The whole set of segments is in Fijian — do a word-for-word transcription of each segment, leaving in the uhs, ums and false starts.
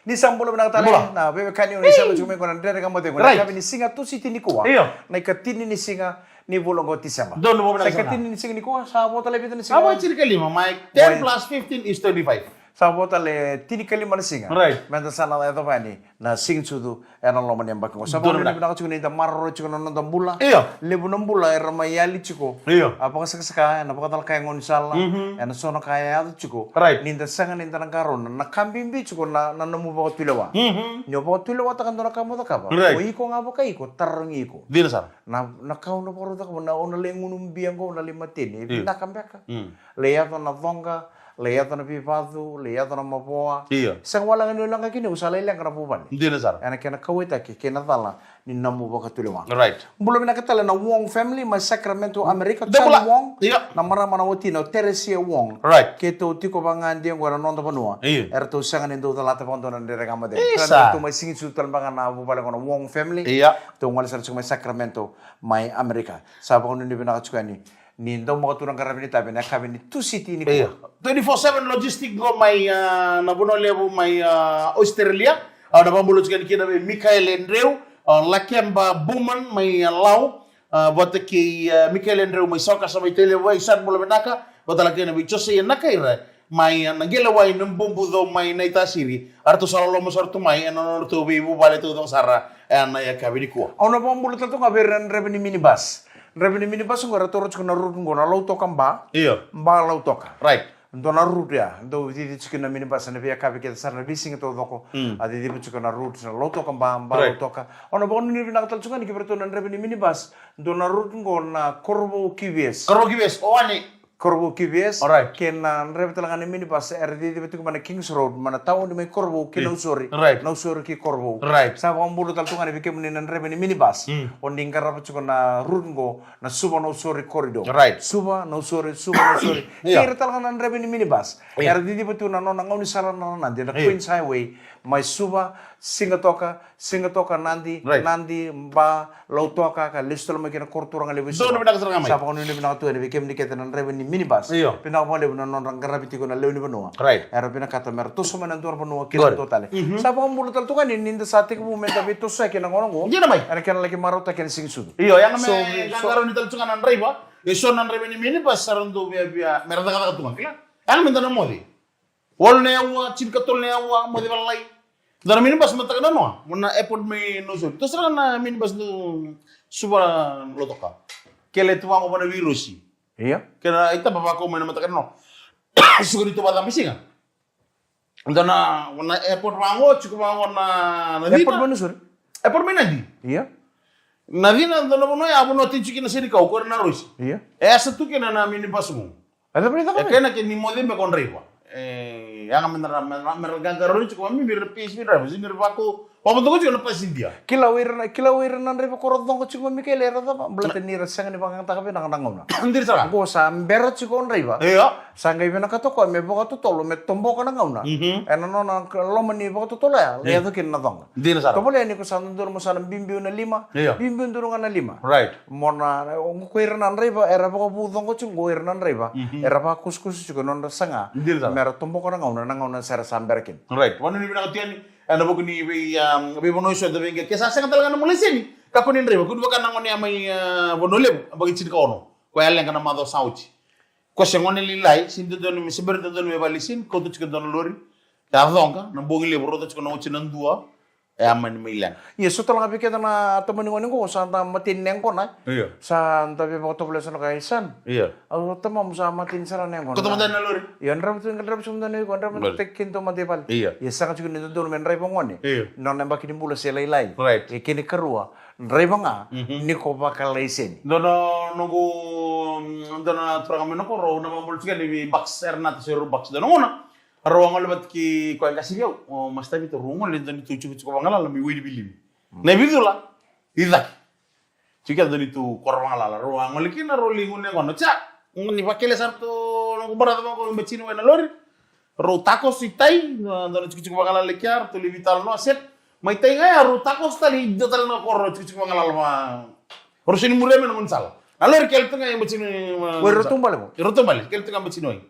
Ni sa bula vinaka tale na veiwekani, ni sa vei tiko mai ko na Dredre Ga Mo Cegu. Na yakavi ni siga Tusiti nikua. Io. Na ikatini ni siga ni vula oqo Tiseba. Donu vou vinaka sara. Sa ikatini ni siga nikua, sa vo tale e vica na siga? A vo e tinikalima, mai ten plus fifteen is twenty-five. Sa vo tale e tinikalima na siga. Right. Meda sa na yacova yani na Siga ni Sucu ena loma ni yabaki oqo. Sa vo vinaka tiko ni da maroroi tiko na noda bula. Io. Levu na bula era mai yali tiko. Io. A vakasakasaka ena vakacalaka e gaunisala, ena so na ka e yaco tiko. Right. Ni da sega ni da na qarauna na ka bibi tiko na, na nomu vakatulewa. Ni o vakatulewataka dua na ka mo cakava. Right. O iko ga vakaiko, tarogi iko. Dina sara. Na, na ka au na vakarautaka, na, au na lai gunu bia oqo, au na lai mateni. E vinaka beka. Lai yaco na coqa, lai yaco na veivacu, lai yaco na mavoa. Io. Sega wale ga ni o leqa kina, au sa lai leqa na vuvale. Dina sara. Ena kena kauwaitaki kei na cala ni nomu vakatulewa. Right. Bula vinaka tale na Wong family mai Sacramento, America. Dou bula. John Wong, io, na marama na watina o Teresia Wong. Right. Keitou tiko vagade oqo ena noda vanua. Io. Eratou sega ni dau calata vakadua na Dredre Ga Mo Cegu. Isa. Eratou mai Siga ni Sucu tale beka na vuvale oqo na Wong family. Io. Tou gole sara tiko mai Sacramento, mai America. Sa vakanuinui vinaka tiko yani ni dau maka tu na qaravi ni tavi ena yakavi ni Tusiti nikua. Io. Twenty-four seven Logistic qo mai, ah, na vanua levu mai, ah, Australia. Au na vakabula tiko yani kina vei Mikaele Dreu, ah, Lakeba Buman mai, ah, Lau, ah, vata kei, ah, Mikaele Dreu mai Saukasa mai Tailevu, sa bula vinaka, vata la kina vei Josaia Nakaira mai, ah, na Qelewai na Bubuco mai Naitasiri. Eratou sa loloma sara tu mai ena nodratou veivuvale taucoko sara ena yakavi nikua. Au na vakabula tale tu ga vei ira na draiva ni minibus. Draiva ni minibus oqo eratou raica tiko na route oqo na Lautoka Ba. Io. Ba Lautoka. Right. Dua na route ya, dau cici tiko na minibus ena veiyakavi kece sara na veisiga taucoko. Mm. A ciciva tiko na route na Lautoka Ba, Ba Lautoka. Right. Au na vakanuinui vinaka tale tiko ga yani kivei iratou na draiva ni minibus. Dua na route oqo na Korovou Q V S. Korovou Q V S, o Wane. Korovou Q V S. Alright. Kei na draiva tale ga ni minibus era ciciva tiko mai na Kings Road, mai na tauni mai Korovou ki Nausori. Right. Nausori ki Korovou. Right. Sa vakabula tale tu ga yani vei kemuni na draiva ni minibus. Mm. O ni qarava tiko na route oqo na Suva Nausori corridor. Right. Suva Nausori, Suva Nausori. Io. Kei ira tale ga na draiva ni minibus. Io. Era ciciva tu na nona gaunisala na Nadi, na Queens Highway, mai Suva, Sigatoka, Sigatoka, Nadi, right, Nadi, Ba, Lautoka, ka lesu tale mai kina koro turaga levu e Suva. Donu vinaka sara ga mai. Sa vakanuinui vinaka tu yani vei kemuni kece na draiva ni minibus. Io. Vinaka vakalevu na nodra qaravi tiko na lewe ni vanua. Right. Era vinakata mera toso mai na dua na vanua ki na dua tale. Mhm. Sa vakabula tale tu ga yani ni da sa tekivu meda veitosoyaki ena gauna oqo. Dina mai. Ena kena laki marautaki ena Siga ni Sucu. Io, ya ga me qaqarauni tale tu ga na draiva. E so na draiva ni minibus sa ra dau viavia mera cakacaka tu ga, kila. Ya ga meda na moce. Walu na aua, tinikatolu na aua, moce vakalailai. Dua na minibus mataka nanoa, mo na airport mai Nausori. Toso sara ga na minibus dau Suva Lautoka. Kele tu vaqo vua na veirosi. Io. Kena itaba vaqo mai na mataka nanoa. Suka ni tu vacaba siga. Dua na, na airport vaqo, tiko vaqo na, na cina. Airport mai Nausori? Airport mai Nadi. Io. Na cina, dua na vanua ya, vanua tiko kina senikau, ko ira na rosi. Io. E yasa tu kina na minibus mo. E cava ni caka? E kena ke ni moce me ko draiva. E, ya ga me ra, me ra, me ra qaqarauni tiko mai, me ra P S V drivers, me ra vako, vavatoka tiko na pasidia. Kila o ira na, kila o ira na draiva ko ra coqa tiko mai, Mikaele, era cava? Baleta ni ra sega ni vakayagataka vinaka na gauna. Dina sara. Qo sa bera tiko o draiva. Io. Sa qai vinakata o koya me vakatotolo, me toboka na gauna. Mhm. Ena nona loma ni vakatotolo ya, e yaco kina na coqa. Dina sara. Tovolea ni ko sa dodonu mo sa na biubiu na lima. Io. Biubiu donu ga na lima. Right. Mo na, o qo ko ira na draiva, era vakavu coqa tiko qo ira na draiva. Mhm. Era vakusakusa tiko nodra saga. Dina sara. Mera toboka na gauna, na gauna sa ra sa bera kina. Right. Vakanuinui vinaka tu yani, ena vuku ni vei, um, veivanua eso eda veiqaravi. Ke sa sega tale ga na nomu laiseni, kakua ni draiva. Kua ni vaka na gone ya mai, uh, Vanua Levu, yabaki tinikaono. Koya leqa na macawa sa oti. Ko se gone lailai, se dodonu me, se bera dodonu me vakalaiseni, kauta tiko e dua na lori. Ya coqa, na bogi levu, rauta tiko na oti na dua. E a mani mai leqa. Ia, so tale ga vei keda na tamani gone qo, sa da mateni na yaqona. Io. Sa da veivakatovolea so na ka, e, son. Io. Au, tamamu sa mateni sara na yaqona. Kauta mada na lori. Io, draiva tu, draiva tu mada na yaqona, draiva tu, teki kina tu mada i vale. Io. Ia, sega tiko ni dodonu me draiva gone. Io. Nona yabaki ni bula se lailai. Right. E kena ikarua, draiva ga, mhm, ni ko vakalaiseni. Dua na noqu, dua na turaga mai na koro, na vakabula tiko ni vei Bucks, era na tasero Bucks. Dua na gauna. Rau a gole vata kei koya qase vei au, o Master Vito, rau gole dua neitou tikotiko vagalala mai Wainivilivi. Mm. Na ivicula, i cake. Tiko kece dua neitou koro vagalala, rau a gole kina, rau lai gunu yaqona. Tia, ni vakele sara tu noqu brother vaqo, me tini wai na lori. Rau takoso i tai, na dua na tikotiko vagalala i kea, ratou lai veitalanoa, set. Mai tai ga ya, rau takoso tale i dua tale na koro, tikotiko vagalala va. Rau sega ni muria mai na gaunisala. Na lori kele tu ga i Batini, ma, o iratou bale mo? Iratou bale, kele tu ga i Batini wai.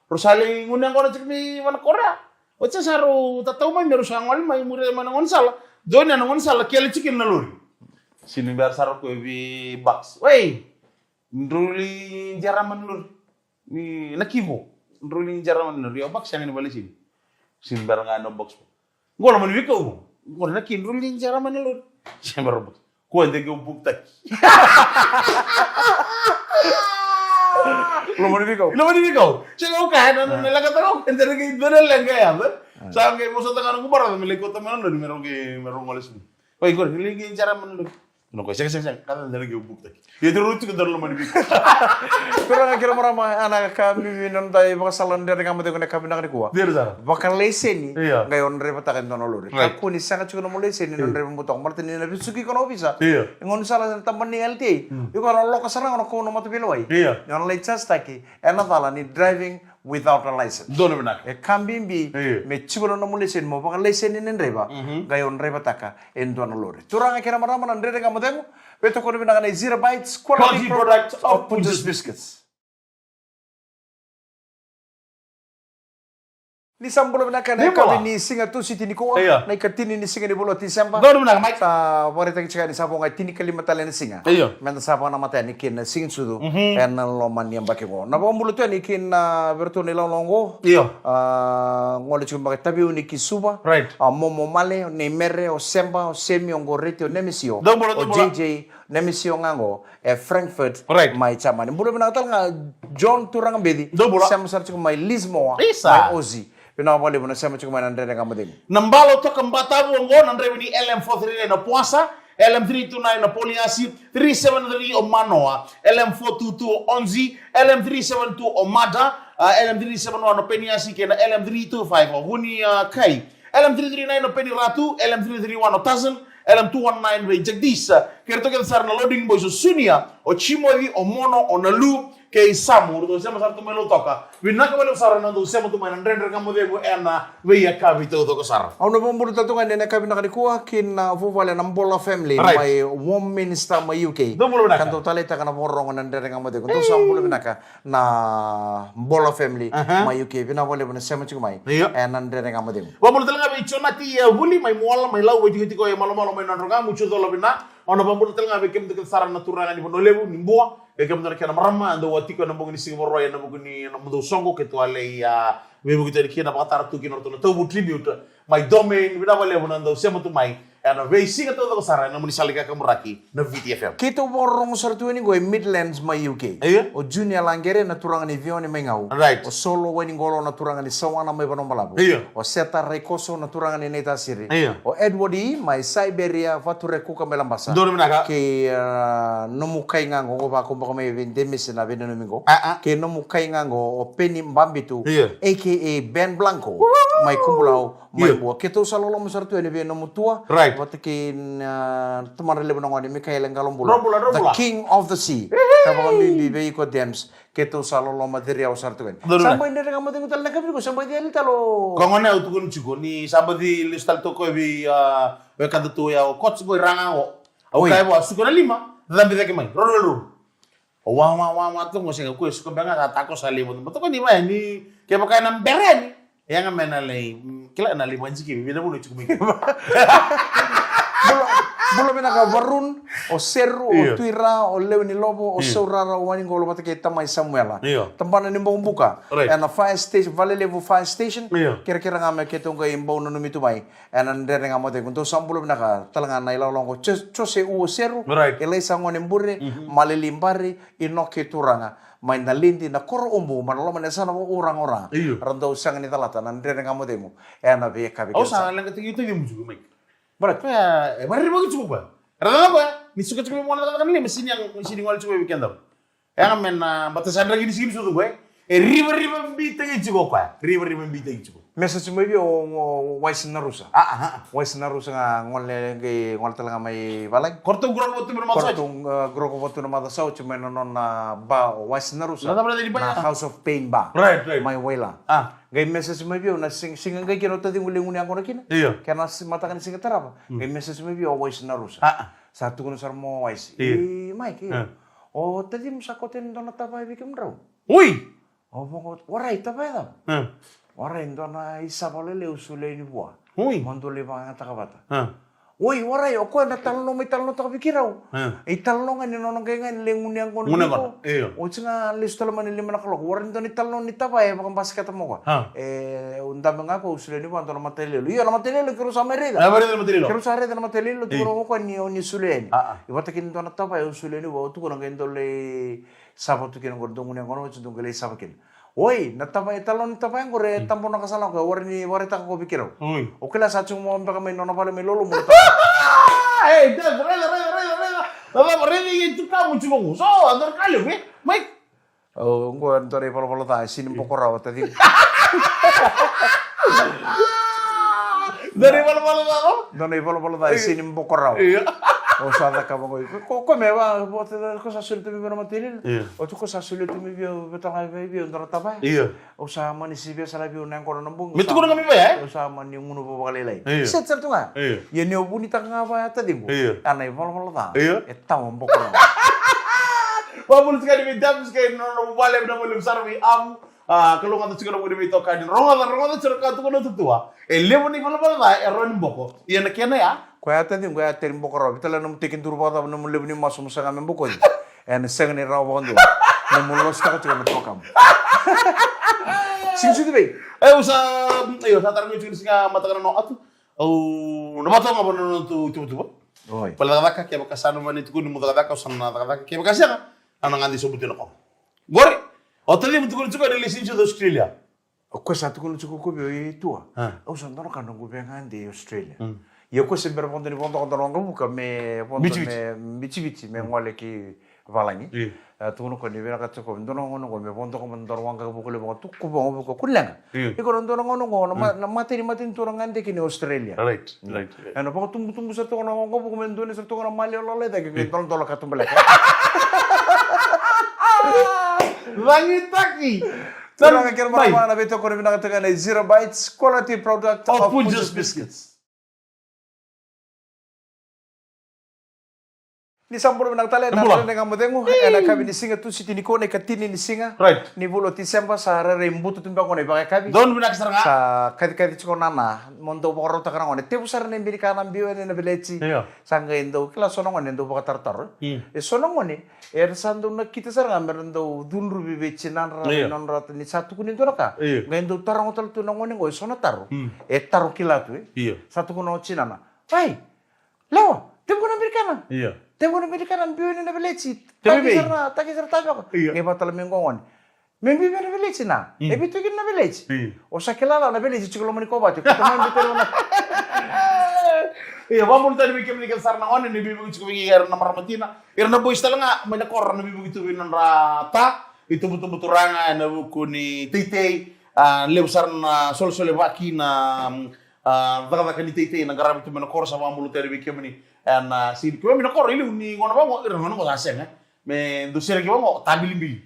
Rau sa lai gunu yaqona tiko mai vana koro ya. Oti sa rau tatau mai me rau sa gole mai muri mai na gaunisala. Dua na gaunisala kele tiko kina na lori. Sini bera sa rau ko vi box. Wei, drau li jara mai na lori. Ni na kivo. Drau li jara mai na lori. Ia box sega ni vale sini. Sini bera ga na box. Qo loma ni veikau. Qo na ki drau li jara mai na lori. Sini bera box. Ko ede ke u book taki. Loma ni veikau. Loma ni veikau. Sega u kaya na, na, na leqa taka, ede na kei dua na leqa ya, e? Sa kei vosa taka na ku bara, me lai kota mai na lori, me rau kei, me rau gole sini. Oi, qori, lai kei jara mai na lori. No, ko sega, sega, sega. Kada ede na kei u book taki. Ia, te rau tiko dua na loma ni veikau. Turaga kei na marama, a na ka bibi na noda ivakasala Dredre Ga Mo Cegu ena yakavi vinaka nikua. Dina sara. Vakalaiseni, io, qai o draivataka e dua na lori. Right. Kakua ni sega tiko nomu laiseni na draiva butako. Baleta ni na vesuki iko na ovisa. Io. E gaunisala na tabana ni L T A. Mm. Iko na loka sara ga na kou na mataveilewai. Io. Ni o na lai charge taki ena cala ni driving without a license. Donu vinaka. E ka bibi, io, me tiko na nomu laiseni, mo vakalaiseni na draiva. Mhm. Qai o draivataka e dua na lori. Turaga kei na marama na Dredre Ga Mo Cegu, veitokoni vinaka na Zero Bites, quality, quality product, product of, of Punjas, Punjas Biscuits. Biscuits. Ni sa bula vinaka na, ni bula, yakavi ni siga Tusiti nikua, io, na ikatini ni siga ni vula o Tiseba. Donu vinaka, Mike. Sa vakaraitaki tiko ni sa vo ga e tinikalima tale na siga. Io. Meda sa vakanamata yani kina na Siga ni Sucu, mhm, ena loma ni yabaki qo. Na vakabula tu yani kina vei iratou na ilawalawa qo. Io. A, gole tiko beka Taveuni ki Suva. Right. A, Momo Male, o Neimere, o Seba, o Semi, o Goreti, o Nemesio. Dou bula, o dou bula. J J, Nemesio ga qo e Frankfurt, right, mai Germany. Bula vinaka tale ga John Turagabeci. Dou bula. Sema sara tiko mai Lisboa, isa, mai Aussie. Vinaka vakalevu na sema tiko mai na Dredre Ga Mo Cegu. Na bala toka Batavu oqo, na draiva ni L M four three nine na Puasa, L M three two nine na Poliasi, three seven three o Manoa, L M four two two o Onzi, L M three seven two o Mada, a, L M three seven one o Peniasi, kei na L M three two five o Vuni, a, Kai. L M three three nine o Peni Ratu, L M three three one o Tazan, L M two one nine vei Jagdish. Kei ratou kece sara na Loading Boys o Sunia, o Jimoci, o Mono, o Nalu, kei Samu. Ratou sema sara tu mai Lautoka. Vinaka vakalevu sara na dou sema tu mai na Dredre Ga Mo Cegu ena veiyakavi taucoko sara. Au na vakabula tale tu ga ena yakavi vinaka nikua ki na vuvale na Bola family, right, mai Home Minister mai U K. Dou bula vinaka. Ka dou taleitaka na vakarorogo na Dredre Ga Mo Cegu. Dou sa bula vinaka. Na Bola family, aha, mai U K, vinaka vakalevu na sema tiko mai. Io. Ena Dredre Ga Mo Cegu. Vakabula tale ga vei Jonati, e, Vuli, mai Moala, mai Lau, veitikotiko e Malomalo, mai Nadroga, Mucu Cola, vinaka. Au na vakabula tale ga vei kemudou kece sara na turaga ni Vanua Levu, ni Bua, vei kemudou na kena marama, dou a tiko ena bogi ni siga Vakarauwai, ena vuku ni nomudou soqo, keitou a lai, a, veivuke tu yani kina, vakatara tu kina o ratou na Tauvu Tribute, mai Domain, vinaka vakalevu na dou sema tu mai. Ena veisiga taucoko sara, ena nomuni sala ni kakaburaki, na Viti F M. Keitou vakarorogo sara tu yani qo e Midlands mai U K. Io. O Junior Laqere na turaga ni Vione mai Gau. Right. O Solo Wainiqolo na turaga ni Sawana mai Vanuabalavu. Io. O Seta Raikoso na turaga ni Naitasiri. Io. O Edward E mai Siberia, Vature Kuka mai Labasa. Donu vinaka. Kei, a, nomu kai ga qo, qo vakau beka mai vei Demisi na veinanumi qo. A, a. Kei nomu kai ga qo, o Peni Babitu, io, A K A Ben Blanco, woo, mai Kubulau. Mai, io, Bua. Keitou sa loloma sara tu yani vei nomu tua. Right. Vata kei na, a, tamana levu na gone, Mikaele Qalobula. Drobula, drobula. The king of the sea. Hihi. Ka vakabibi vei iko Dems. Keitou sa loloma ciri au sara tu yani. Donu. Sa mai Dredre Ga Mo Cegu tale na yakavi nikua, sa mai ciri tale o. Ka gone au tukuni tiko ni sa baci lesu tale toka vei, a, wekada tu ya o coach qo i Raga qo. Au, oi, kaya vua, suka na lima, cabe cake mai. Roro, roro. O wa, wa, wa, wa, toqo sega, ko e suka beka ga, sa tako sa lai vata. Toqo ni mai, ni kevaka ena bere ni. E yaga me na lai, mm, kila na lai vanjiki, vei na vuna tiko mai. Bula, bula vinaka Varun, o Seru, o, io, Tuira, o Lewe ni Lovo, o, io, Saurara, o Wainiqolo vata kei tamai Samuela. Io. Tabana ni Bokobuka. Right. Ena fire station, Valelevu fire station. Io. Kerekere ga me keitou qai bau nanumi tu mai. Ena Dredre Ga Mo Cegu, dou sa bula vinaka tale ga na ilawalawa qo. Jo-, Jose Uoseru, right, Elaisa Gonebure, mhm, Malili Bari, Inoke Turaga, mai Nalidi, na koro Ubu, mai na loma ni yasana vakauraga o Ra. Io. Ra dau sega ni calata na Dredre Ga Mo Cegu ena veiyakavi. Au sa leqataki itavi musuku mai. Baleta, e, e vakaririva ki tiko koya. Ra cala koya ni suka tiko mai mo na cakacaka na lima, sini yaga, sini gole tiko mai vei keda. E yaga me na bata sa draki ni Siga ni Sucu qo, e. E rivariva bitaki tiko o koya. Rivariva bitaki tiko. Message mai vei au o, o Wise Narusa. A, a, a. Wise Narusa ga gole, qai gole tale ga mai valagi. Ko ratou qoroqoro tu mai na matasau. Ko ratou, e, qoroqoro tu na matasau, tiko mai na nona ba o Wise Narusa. Na, na, na, na House of Pain Bar. Right, right. Mai Waila. A. Qai message mai vei au na sig-, siga qai kina o taciqu lai gunu yaqona kina. Io. Kena si-, mataka ni siga tarava. Mm. Qai message mai vei au o Wise Narusa. A, a. Sa tukuna sara mai o Wise. Io. E, Mike, io. A. O tacimu sa kauta yani dua na tavaya vei kemudrau. Oi! Au vaqo, warai, tavaya cava? A. Warai, dua na isava lailai au solia yani vua. Oi. Mo dou lai vakayagataka vata. A. Oi, warai, o koya na talanoa mai talanoataka vei keirau. A. E talanoa ga ni nona qai ga ni lai gunu yaqona. Gunu yaqona. Io. Oti ga lesu tale mai na lima na kaloko. Warai, dua na italanoa ni tavaya e vakabasiketa mai o koya. A. E, au dabe ga ko au solia yani vua dua na matailoilo. Io, na matailoilo keirau sa mai raica. A, mai raica na matailoilo. Keirau sa raica na matailoilo, tukuna o koya ni o ni solia yani. A, a. E vata kina dua na tavaya au solia yani vua, au tukuna qai dou lai sava tu kina qori, dou gunu yaqona oti dou qai lai sava kina. Oi, na tavaya, e talanoa ni tavaya qori, e tabonaka sara ga o koya, warai ni vakaraitaka ko vei keirau. Oi. O kila sa tiko mo beka mai nona vale mai lolo mo na tavaya. Ei, Dave, raica, raica, raica, raica. Na cava, raica e tukamu tiko qo. So, a dua na ka levu, e? Mai. O, qo e dua na ivalavala ca, e sini boko rawa, taciqu. Dua na ivalavala ca, o? Dua na ivalavala ca, e sini boko rawa. Io. O sa cakava qo. Ko, ko me va, ko sa solia tu mai vei na matailoilo. Io. O tu ko sa solia tu mai vei, vei toka vei, vei, dua na tavaya. Io. O sa mani sivia sara vei na yaqona na bogi. Me tukuna ga mai vei, e? O sa mani gunu vakalailai. Io. Seti sara tu ga. Io. Ia ni o vunitaka ga vaya taciqu. Io. A na ivalavala ca. Io. E tawa boko rawa. Vakabula tiko yani vei Dave, tiko yani na nona vale, vinaka vakalevu sara vei Avu. A, kalougata tiko na vuni veitokani. Rogoca, rogoca tiko na ka tukuna o Tatua. E levu na ivalavala ca e rawa ni boko. Ia na kena ya. Koya taciqu, koya teri boko rawa. Vitala nomu tekiduru vakacava, nomu levu ni masu mo sega me bokoci. Ena sega ni rawa vakadua. Nomu lositaka tiko na program. Siga sucu vei. E, au sa, io, sa tara mai tiko ni siga mataka na no atu. Au na vakatoga vua na notu tuvatuva. Oi. Vale cakacaka, kevaka sa na mani tukuni mo cakacaka, au sa na cakacaka, kevaka sega, au na gade sobu tu na koga. Qori, o taciqu tukuni tiko ena lai sini Australia. O koya sa tukuna tiko ko vei au, e Tua. A. Au sa dua na ka noqu via gade i Australia. Mm. Ia o koya se bera vodo ni vodoka dua na waqavuka me vodo me Bitiviti, me gole ki valagi. Io. A, tukuna o koya ni vinakata tiko dua na gauna qo me vodoka mada dua na waqavuka levu, qo tuku vaqavuka, kua ni leqa. Io. Iko na dua na gauna qo na ma-, na matai ni matanitu o na gade kina i Australia. Right, right, right. Ena vakatubutubu sara toka na waqavuka me dua ni sara toka na maliwa lalai cake, qai doladola katubaleka. Vagitaki. Turaga kei na marama, na veitokoni vinaka tiko na Zero Bites, quality product of Punjas Biscuits. Ni sa bula vinaka tale na Rene Ga Mo Cegu, ena yakavi ni siga Tusiti nikua, na ikatini ni siga ni vula o Tiseba, sa rairai butu tu beka qo na ivakayakavi. Donu vinaka sara ga. Sa kacikaci tiko na na, mo dau vakarautaka na gone. Tevu sara na ibe ni ka na biu yani na veleti. Io. Sa qai dau kila so na gone dau vakatarotaro. Mm. E so na gone era sa dau nakita sara ga mera dau cudruvi vei tinadra, io, nodra, ni sa tukuni dua na ka. Io. Qai dau taroga tale tu na gone qo e so na taro. Mm. E taro kila tu, e. Io. Sa tukuna o tinana, "Ai, lewa, tevu qo na ibe ni ka na." Io. "Tevu qo na ibe ni ka na biu yani na veleti. Tevu. Taki sara na, taki sara na tavioka." Io. Qai vakatale mai qo gone. "Me biu vei na veleti na? Mm. E vitu kina na veleti?" Io. "O sa kila la na veleti tiko loma ni kovate. Ko ta mai biu tale na." Io, vakabula tale vei kemuni kece sara na gone, ni veivuke tiko vei ira na marama tina. Ira na boys tale ga mai na koro na veivuke tu vei nodra ta. Itubutubu turaga ena vuku ni teitei. A, levu sara na solesolevaki na, a, cakacaka ni teitei na qaravi tu mai na koro, sa vakabula tale vei kemuni. Ena, a, sini keimami na koro, e levu ni gauna vaqo, ira na gauna qo sa sega. Me dau sereki vaqo, tabilibili.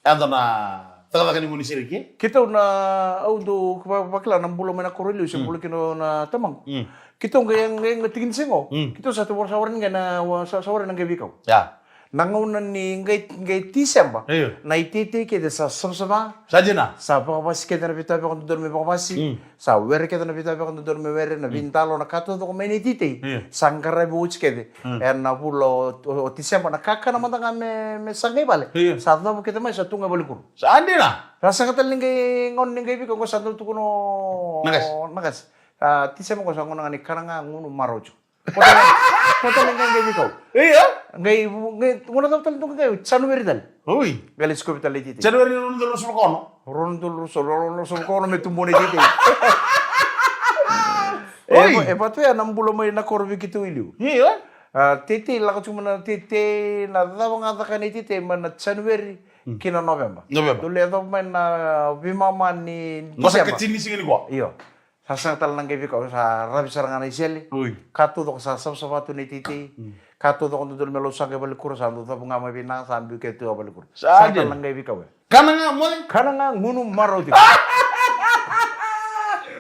Eda na cakacaka ni vuni sereki. Keitou na, au dau va-, vakila na bula mai na koro i liu se bula kina na tamaqu. Mm. Keitou qai, qai, qai tiki ni siga qo. Mm. Keitou sa tu sa warai qai na, sa, sa warai na qai veikau. Ia. Na gauna ni qai, qai Tiseba. Io. Na iteitei kece sa savasava. Sa dina. Sa vakavasi kece na veitavioka dodonu me vakavasi. Mm. Sa were kece na veitavioka dodonu me were, na veidalo, na ka taucoko mai na iteitei. Io. Sa qaravi oti kece. Mm. Ena vula o, o, o Tiseba, na kakana mada ga me, me sa qai vale. Io. Sa cavu kece mai, sa tu ga i valekuro. Sa dina. Sa sega tale ni qai gauna ni qai veikau, qo sa dau tukuna o, na qase. Na qase. A, Tiseba qo sa gauna ga ni kana ga, gunu, marau tiko. Ko tale, ko tale qai, qai veikau. Io. Qai, qai, gauna cava tale dou qai, January tale. Oi. Qai lai sikovi tale na iteitei. January rua na udolu ruasagavulu ka ono. Rua na udolu ruasagavulu, rua na udolu ruasagavulu ka ono me tubu na iteitei. Oi. E, e vatu ya na bula mai na koro vei keitou i liu. Io. A, teitei, lako tiko mai na teitei, na cava ga caka na iteitei mai na January ki na November. November. Dou lai yacova mai na veimama ni December. Qo sa ikatini ni siga nikua. Io. Sa sega tale na qai veikau, sa ravi sara ga na isele. Oi. Ka taucoko sa savasava tu na iteitei. Mm. Ka taucoko dodonu me lau saqa i valekuro, sa dau cavu ga mai vei na, sa biu kece tu i valekuro. Sa dina. Sega tale na qai veikau ya. Kana ga, moce? Kana ga, gunu, marau tiko.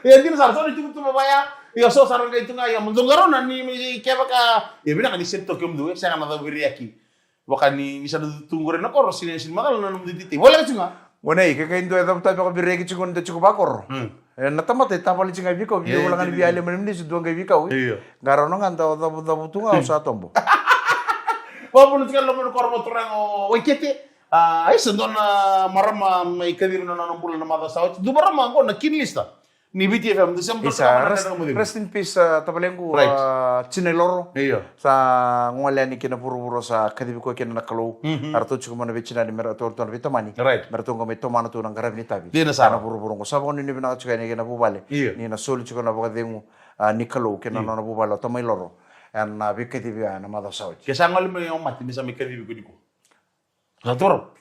Ia, dina sara, so na ituvatuva vaya. Ia, so sara qai tu ga, ia, mo dou qarauna ni, ni kevaka, ia, vinaka ni seti toka kemudou, e sega na cavu vei ira i yaki. Vaka ni, ni sa na tu qori na koro, sini, sini macala na nomudou iteitei. Voleka tu ga. Mo nei, ke kai dua e cavucavu vaka vei reki tiko ni da tiko vakoro. Mm. E, na tamata e tavali tiko ga vei kau, vei Io, ula ga ni io, via io. Lima ni minisi, dua qai vei kau, e. Io. Ga rau na ga da cavucavu tu ga, au sa tobo. Vabula tiko ga loma ni koro mo turaga o Waikete. A, e sa dua na marama mai kacivi na nona bula na macawa sa oti. Dua marama qo na Kin Lista. Ni Viti F M, dua sema Isa, turaga rest, na nona bula. Rest in peace, a, tavalequ, Right. a, Tina i Loro. Io. Sa gole yani ki na vuravura sa kacivi koya kina na Kalou. Mhm. A ratou tiko mai na veitinani me ratou ratou na veitamani. Right. Me ratou qai mai tomana tu na qaravi ni tavi. Dina sara. Ena vuravura qo. Sa vakanuinui vinaka tiko yani kei na vuvale. Io. Ni na soli tiko na vakacegu, a, ni Kalou kei na Io. Nona vuvale o Tama i Loro. Ena, a, veikacivi ya ena macawa sa oti. Ke sa gole mai o mate, me sa mai kacivi ko niko. Sa toro.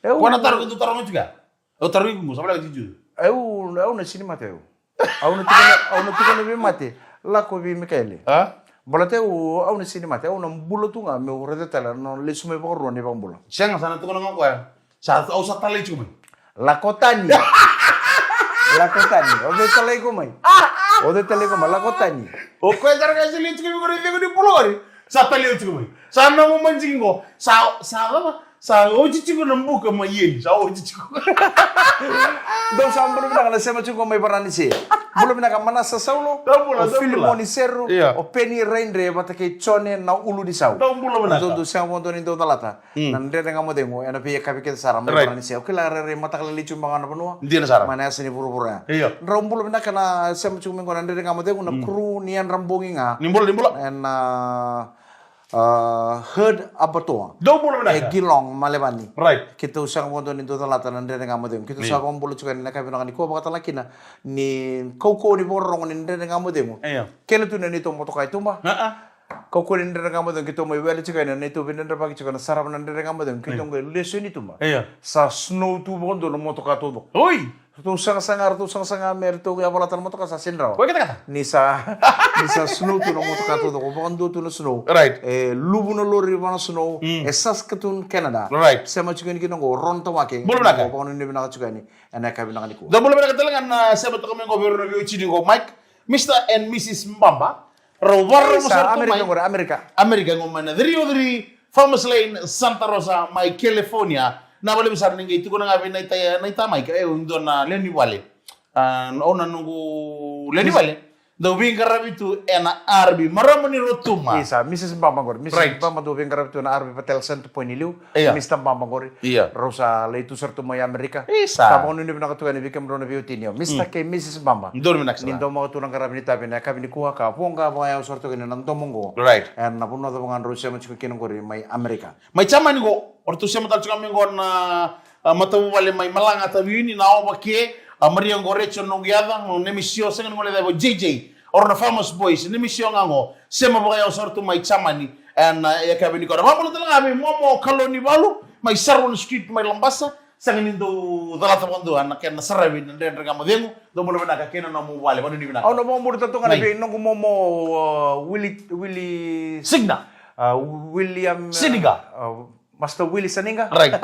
Eu Ko na taro ko tu taro mo tiko. O taro iko mo, sa vale ka tiko. Eu, eu na sini mate eu. Au na tukuna, au na tukuna vei mate. Lako vei Mikaele. A? Baleta eu, au na sini mate, au na bula tu ga meu raica tale na lesu mai vakarua ni vakabula. Sega, sa na tukuna ga koya. Sa, au sa talai tiko mai. Lako tani. Lako tani. O vei talai iko mai? O vei talai iko mai? Lako tani. O koya tara ka sili tiko mai ko na icegu ni bula ori. Sa talai au tiko mai. Sa nomu manjiki qo. Sa, sa, sa, sa oti tiko na buka mai eli. Sa oti tiko. Dou sa bula vinaka na sema tiko mai Varanise. Bula vinaka Manasa Saulo. Dou bula, O dou bula. Filimoni Seru. Io. O Peni Raidre vata kei Jone na Ulunisau. Dou bula vinaka. Dou, dou sega vodo ni dou calata. Mm. Na Dredre Ga Mo Cegu, ena veiyakavi kece sara mai Right. Varanise. O kila rairai mataka lailai tiko mai ga na vanua. Dina sara. Mai na yasa ni vuravura ya. Io. Drau bula vinaka na sema tiko mai qo na Dredre Ga Mo Cegu, na Mm. kuru ni yadra bogi ga. Ni bula, ni bula. Ena, a, Herd Abattoir. Dou bula vinaka. E Geelong, Melevani. Right. Keitou sega vodo ni dou calata na Dredre Ga Mo Cegu. Keitou Io. Sa vakabula tiko yani na yakavi vinaka nikua vakatale kina ni kaukauwa ni vakarorogo ni Dredre Ga Mo Cegu. Io. Kele tu na neitou motoka i tuba. A, a. Kaukauwa ni Dredre Ga Mo Cegu, keitou mai wele tiko yani, neitou veidredrevaki tiko na sarava na Dredre Ga Mo Cegu, keitou Io. Qai lesu yani i tuba. Io. Sa snow tu vakadua na motoka taucoko. Oi! Ratou sagasaga, ratou sagasaga me ratou yavalata na motoka sa sega ni rawa. Oi, kata, kata. Ni sa, ni sa snow tu na motoka taucoko, vakadua tu na snow. Right. E luvu na lori va na snow, Mm. e Saskatoon, Canada. Right. Sema tiko yani kina qo, Ron Tawake. Bula vinaka. Qo, vakanuinui vinaka tiko yani, ena yakavi vinaka nikua. Dou bula vinaka tale ga na sema toka mai qo vei ira na veiwatini qo, Mike. Mister and Missus Baba, rau vakarorogo Sa sara tu Amerika mai. Qori, Amerika. Amerika qo mai na three oh three Farmers Lane, Santa Rosa, mai California. Na valevu sara ni qai tukuna ga vei na ita, na ita mai, e, au dua na lewe ni vale. A, au na noqu lewe ni vale. Dau veiqaravi tu ena R B. Marama ni Rotuma. Isa, Missus Baba qori. Missus Right. Baba dau veiqaravi tu ena R B Patel Center, Point ni Liu. Io. Mister Bamba qori. Io. Rau sa lai tu sara tu mai Amerika. Isa. Sa vakanuinui vinaka tu yani vei kemudrau na veiwatini. Mister Mm. kei Missus Bamba. Donu vinaka sara. Ni dau maka tu na qaravi ni tavi ena yakavi nikua ka voqa vakayau sara tu kina na domo qo. Right. Ena vanua cava ga drau sema tiko kina qori mai Amerika. Mai Jamani qo, o ratou sema tale tiko mai qo na, a, matavuvale mai Malaga, Taveuni, na ova ke, a, Maria qo, Rachel noqu yaca, o Nemisio, sega ni gole cava, J J. O rau na Farmers Boys, Nemisio ga qo, sema vakayau sara tu mai Jamani, ena, e, yakavi nikua. Vakabula tale ga vei Momo Kalonivalu, mai Sarwan Street, mai Labasa, sega ni dau calata vakadua na kena saravi na Dredre Ga Mo Cegu, dou bula vinaka kei na nomu vale, vakanuinui vinaka. Au na vakabula tale tu ga Mai. Vei noqu momo, uh, Willie, Willie Signa. Uh, William, uh, Siniga. Uh, Master Willie Saniga. Right.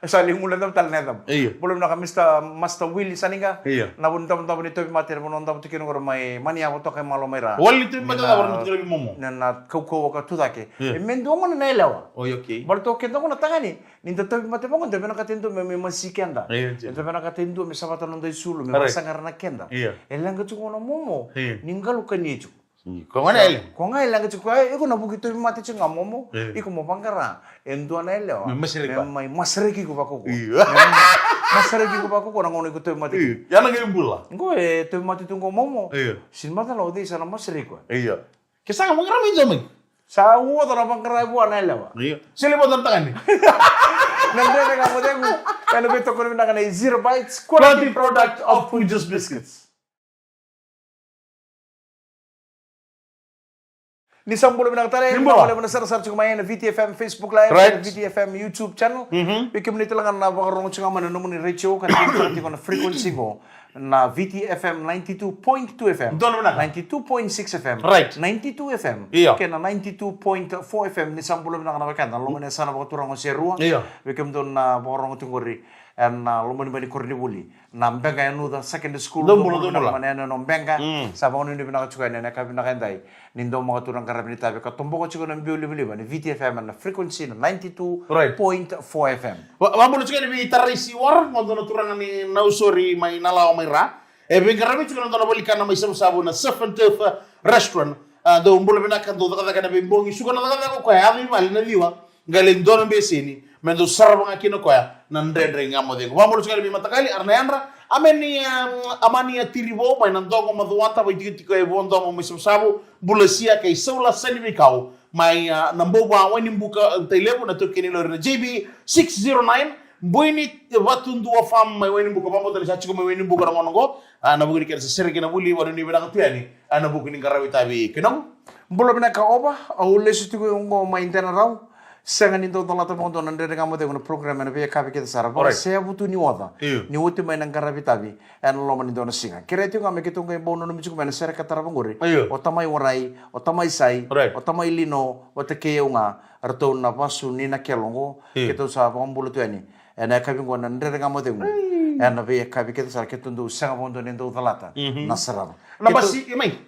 Sa lai gula cava tale na yacamu. Io. Bula vinaka Mister Master Willie Saniga. Io. Na vanua davodavo ni tauvimate, na vanua davu tiko kina qori mai Maniava toka e malo mai ra. Wali tauvimate Ni na, na vanua tiko kina vei Momo. Na, na kaukauwa ka tu cake. Io. E me dua gona na yalewa. Oi, okay. Baleta o keda qo na tagane, ni da tauvimate vaqo, da vinakata e dua me, me masi keda. Io, io. Da vinakata e dua me savata na noda isulu, me Right. vakasaqara na keda. Io. E leqa tiko qo na Momo. Io. Ni qalu kania tiko. Ko ga na yalewa. Ko ga e leqa tiko, e, iko na vuki tauvimate tiko ga Momo. E. Iko mo vaqara e dua na yalewa. Me masiraki. Me mai masiraki iko vakaukaua. Io. Me masiraki iko vakaukaua na gauna iko tauvimate. Io. Ia na qai bula. Qo e tauvimate tu qo Momo. Io. Sini macala o cei sa na masiraki koya. Io. Ke sa ga vaqara mai dua mai. Sa u oca na vaqara e vua na yalewa. Io. Sili vata na tagane. Na Dredre Ga Mo Cegu. Ena veitokoni vinaka nei Zero Bites, quality product of Punjas Biscuits. Ni sa bula vinaka tale, Ni bula. Bula vinaka sara sara tiko mai ena V T F M Facebook Live, Right. V T F M YouTube channel. Mhm. Vei kemuni tale ga na vakarorogo tiko ga mai na nomuni retio, ka tiko, tiko na frequency qo. Na V T F M ninety-two point two F M. Donu vinaka. Ninety-two point six F M. Right. Ninety-two F M. Io. Kei na ninety-two point four F M. Ni sa bula vinaka na wekada. Loma ni yasana vakaturaga o Serua. Io. Vei kemudou na vakarorogo tiko qori. Ena loma ni bai ni koronivuli. Na Bega Yanuca Secondary School. Dou bula, dou bula. Mana ena no Bega. Mm. Sa vakanuinui vinaka tiko yani ena yakavi vinaka edai. Ni dau maka tu na qaravi ni tavi ka toboka tiko na biu livaliva ni V T F M na frequency na ninety-two point four F M. Va-, vabula tiko yani vei Taraisi Wara, mo dua na turaga ni Nausori mai Nalawa mai Ra. E veiqaravi tiko na dua na valikana mai Savusavu na Surf and Turf Restaurant. A, dou bula vinaka, dou cakacaka na veibogi, suka na cakacaka o koya, yaco i vale na ciwa. Qai lai dua na beseni me dau sarava ga kina o koya na Dredre Ga Mo Cegu. Vabula tiko yani vei Matakali, Ara na yadra, Amani, um, Amani a Tirivo mai na Dogo Macuata, vaitikotiko e Vuadomo mai Savusavu, Bulasia kei Saula Sani Veikau mai, uh, na Bouva Wainibuka, uh, Tailevu, na taukei ni lori na J B six zero nine, Buini Vatudua Farm mai Wainibuka, vabula ni sa tiko mai Wainibuka na gauna oqo, a, na vuku ni kena sere kei na vuli, vakanuinui vinaka tu yani, a, na vuku ni qaravi tavi kei nomu. Bula vinaka Ova, au lesu tiko oqo mai Denarau. Sega ni dau calata vakadua na Dredre Ga Mo Cegu na program ena veiyakavi kece sara. Alright. Vakaseavu tu ni oca. Io. Ni oti mai na qaravi tavi ena loma ni dua na siga. Kerea tiko ga me keitou qai bau nanumi tiko mai na sere ka tarava qori. Io. O tamai warai, o tamai sai, right, o tamai lino, vata kei au ga. Ratou na vasu ni na kelo oqo. Io. Keitou sa vakabula tu yani ena yakavi oqo na Dredre Ga Mo Cegu. Ei. Ena veiyakavi kece sara keitou dau sega vakadua ni dau calata. Mhm. Na sarava. Na keitou basi, e mai.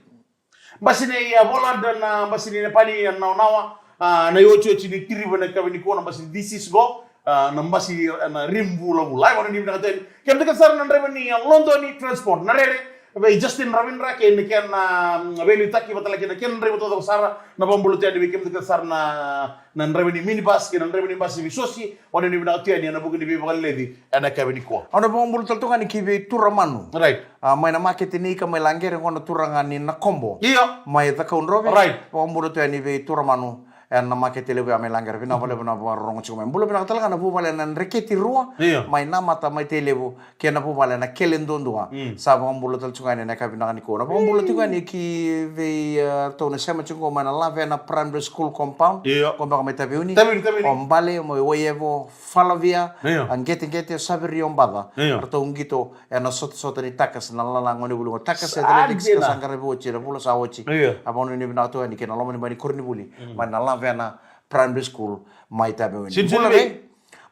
Basi nei, a, Volada na basi ni Nepali, a, Nawanawa, a, na iotioti ni tiriva na yakavi nikua na basi ni This Is Go, a, na basi, a, na Rim Vulavula. Ai, vakanuinui vinaka tu yani. Kemudou kece sara na draiva ni, a, London Transport. Na rere vei Justin Ravindra kei na kena, a, veiliutaki vata kei na kena draiva taucoko sara. Na vakabula tu yani vei kemudou kece sara na, na draiva ni minibus kei na draiva ni basi vei Sosi. Vakanuinui vinaka tu yani ena vuku ni veivakaleci ena yakavi nikua. Au na vakabula tale tu ga yani ki vei Tura Manu. Right. A, mai na makete ni ika mai Laqere, qo na turaga ni Nakobo. Io. Mai Cakaudrove. Right. Vakabula tu yani vei Tura Manu ena makete levu ya mai Laqere. Vinaka vakalevu na vakarorogo tiko mai. Bula vinaka tale ga na vuvale na Dreketi Rua. Io. Mai Namata, mai Tailevu, kei na vuvale na Kele Duadua. Mm. Sa vakabula tale tiko yani ena yakavi vinaka nikua. Na vakabula tiko yani ki vei, e, ratou na sema tiko mai na Lavena Primary School compound. Io. Qo beka mai Taveuni. Taveuni, Taveuni. O Bale, mai Waiyevo, Falavia, io, a, Qeteqete, Saverio, Baca. Io. Ratou qito ena sotasota ni takasi na lala gone vuli qo. Takasi athletics ka sa qaravi oti ena vula sa oti. Io. A vakanuinui vinaka tu yani kei na loma ni bai ni koronivuli. Mm. Mai na Lavena Primary School mai Taveuni. Bula re,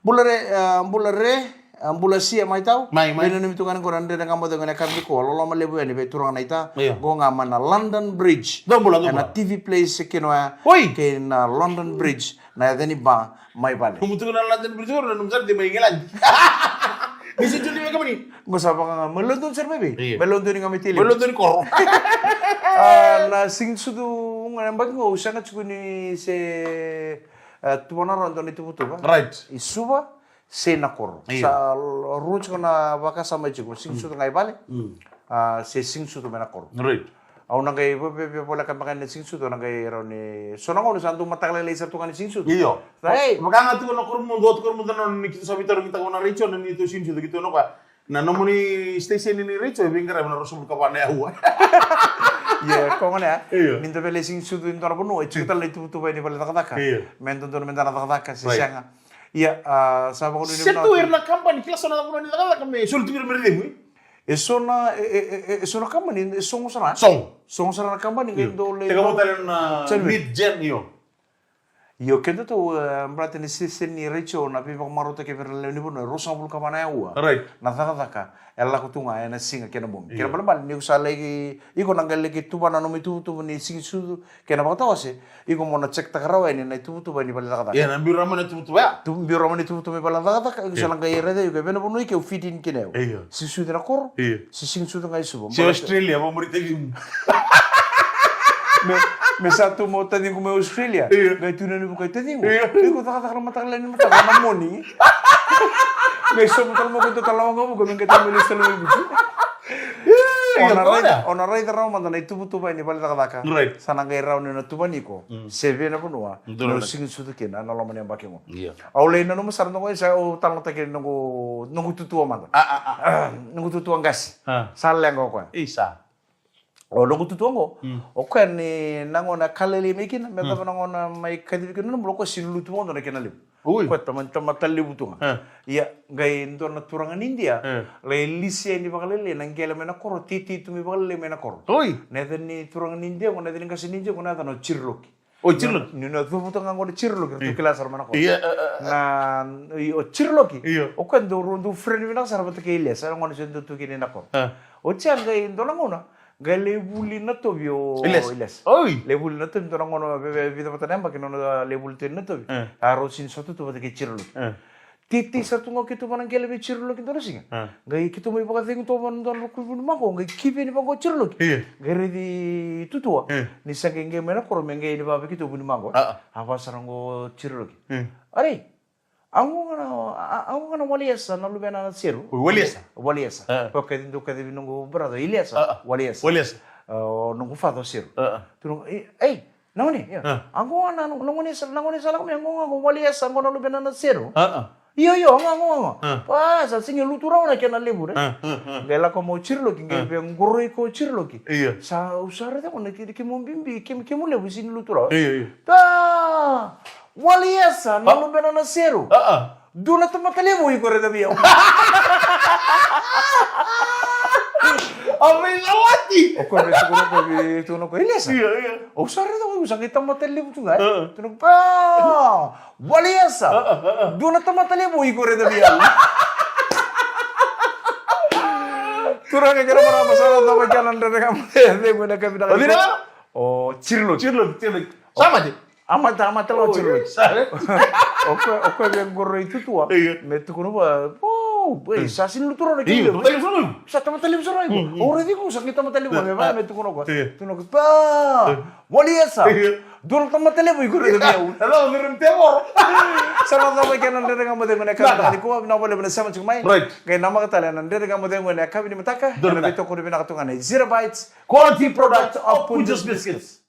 bula re, a, bula re, a, bula sia mai tau. Mai, mai. Veinanumi tu ga yani qo na Dredre Ga Mo Cegu ena yakavi nikua. Loloma levu yani vei turaga na ita. Io. Qo ga mai na London Bridge. Dou bula, dou bula. Ena T V Place kina oya. Oi. Kei na London Bridge. Na yaca ni ba mai vale. Nomu tukuna na London Bridge, o nanuma sara de mai England. Ni se tu ni vaka mani. Qo sa vaka ga, mai London sara mai vei? Io. Mai London ga mai Tailevu. Mai London koro. A, na siga ni sucu ga na yabaki qo, au sega tiko ni se, e, tuvana rawa e dua na ituvatuva. Right. I Suva, se i Nakoro. Io. Sa rua tiko na vakasama tiko, siga ni sucu ga i vale. Mm. A, se siga ni sucu mai Nakoro. Right. Au na qai via, via, via voleka beka na siga ni sucu, au na qai rawa ni, so na gauna sa dau mataka lailai sara tu ga ni siga ni sucu. Io. Sa, ei. Vaka ga tu na koro mudu, tu koro mudu na ni keitou sa veitarogi taka na retio, na neitou siga ni sucu, keitou na koya. Na nomuni station ni retio, e veiqaravi na ruasagavulu ka va na aua. Ia, koya gona ya. Io. Ni da via lai siga ni sucu e dua na vanua, e tiko tale na ituvatuva ni vale cakacaka. Io. Me dodonu me da na cakacaka, se sega. Right. Ia, a, sa vakanuinui vinaka. Se tu ira na company, kila so na vanua ni cakacaka me soli tu ira me ra cegu, e? E so na, e, e, e, e so na company, e sogo sara. Sogo. Sogo sara na company, qai dau lai. Teka mo tale na mid gen, io. Io, keda tou, e, baleta ni station ni retio, na veivakamarautaki vei ira na lewe ni vanua, e ruasagavulu ka va na aua. Right. Na cakacaka e lako tu ga ena siga kei na bogi. Io. Kena balebale ni ko sa laki, iko na qai laki tuvana na nomu ituvatuva ni siga ni sucu, kei na vakatawase, iko mo na check taka rawa yani na ituvatuva ni vale cakacaka. Ia, na biu rawa mai na ituvatuva ya. Tu, biu rawa mai na ituvatuva ni vale cakacaka, iko sa na qai raica iko e vei na vanua ike au fit in kina au. Io. Siga ni sucu na koro. Io. Se siga ni sucu ga i Suva. Se Australia, vamuri tacimu. Me, me sa tu mo taciqu mai Australia. Io. Qai tu na ni vuka i taciqu. Io. Iko cakacaka na mataka lailai ni mataka na morning. Me sobu tale mo ko dua tale na waqavuka, me qai tale mo lesu tale mai Viti. Io, o na raica, o na raica rawa mada na ituvatuva ni vale cakacaka. Right. Sa na qai rawa ni na tuvani iko. Mm. Se vei na vanua. Dua na siga ni sucu kina, na loma ni yabaki qo. Io. Au lai nanuma sara noqu, sa au talanoataki noqu, noqu tutua mada. A, a, a. A, noqu tutua qase. A. Sa leqa o koya. Isa. O noqu tutua qo. Mm. O koya ni na gauna ka lailai mai kina, me cava na gauna mai kacivi kina na bula, o koya sega ni lutu vakadua na kena levu. Oi. Koya tamata, tamata levu tu ga. E. Ia, qai dua na turaga ni Idia. E. Lai lisi yani vakalailai na qele mai na koro, titi tu mai vakalailai mai na koro. Oi. Na yaca ni turaga ni Idia qo, na yaca ni qase ni Idia qo, na yacana o Chirloki. O Chirloki. Ni na, ni na cuvuta ga qo na Chirloki, ratou kila sara mai na koro. Io, e, e, e. Na, i, o Chirloki. Io. O koya dau, dau friend vinaka sara vata kei Elias, na gone se dau tu kina na koro. E. Oti ya qai dua na gauna, qai lai vuli na tovi o Elias. Elias. Oi. Lai vuli na tovi, dua na gauna, ve-, ve-, vica vata na yabaki na nona lai vuli tovi na tovi. E. A rau sini sota tu vata kei Chirloki. E. Titi sara tu ga o keitou vana qele vei Chirloki dua na siga. E. Qai keitou mai vakacegu tu vana dua na ruku vunimaqo, qai kivi yani vaqo o Chirloki. Io. Qai raici Tutua. E. Ni sa qai qai mai na koro me qai yani vaka vei keitou vunimaqo. A, a. A vaka sara qo o Chirloki. E. Ari, a qo ga na, a, a qo ga na Waliesa, na luvena na Seru. O Waliesa? Waliesa. A. Ko kaci dau kaci vei noqu brother, Iliesa. A, a. Waliesa. Waliesa. A, o noqu father o Seru. A, a. Tu noqu, e, ei, na gone, ia. A. A qo ga na, na gone sa, na gone sa lako mai, a qo ga qo Waliesa, a qo na luvena na Seru. A, a. Io, io, a qo, a qo, a qo. A. Pa, sa sega ni lutu rawa na kena levu, ne? A, a, a. Qai lako mai o Chirloki, qai via qoroi koya o Chirloki. Io. Sa, au sa raica qo na ke-, kemu bibi, kemu, kemu levu, sega ni lutu rawa. Io, io. Pa! Waliesa, na luvena na Seru. A, a. Dua na tamata levu iko raica vei au. A veisalati. O koya vei tukuna koya vei tukuna koya, Iliesa. Io, io. Au sa raica koya, au sa qai tamata levu tu ga, e? A. Tukuna koya, pa! Waliesa. A, a, a, a. Dua na tamata levu iko raica vei au. Turaga kei na marama, sa na cava kina na Dredre Ga Mo Cegu ena yakavi vinaka. O cei na? O Chirloki. Chirloki, Chirloki. Sa mate? A mate, a mate la o Chirloki. Sa, e? O koya, o koya via qoroi Tutua. Io. Me tukuna vua, o, ei, sa sega ni lutu rawa na kena levu. Io, tamata levu sara. Sa tamata levu sara iko. Mm, mm. O raici iko, sa qai tamata levu. Io. Me vaka me tukuna o koya. Io. Tukuna o koya, pa, Waliesa. Io. Dua na tamata levu iko raica vei au. Hello, me rem tevoro. Sa na cava kina na Dredre Ga Mo Cegu ena yakavi vinaka nikua, vinaka vakalevu na sema tiko mai. Right. Qai namaka tale na Dredre Ga Mo Cegu ena yakavi ni mataka. Dua na, ena veitokoni vinaka tu ga na Zero Bites. Quality product of Punjas Biscuits.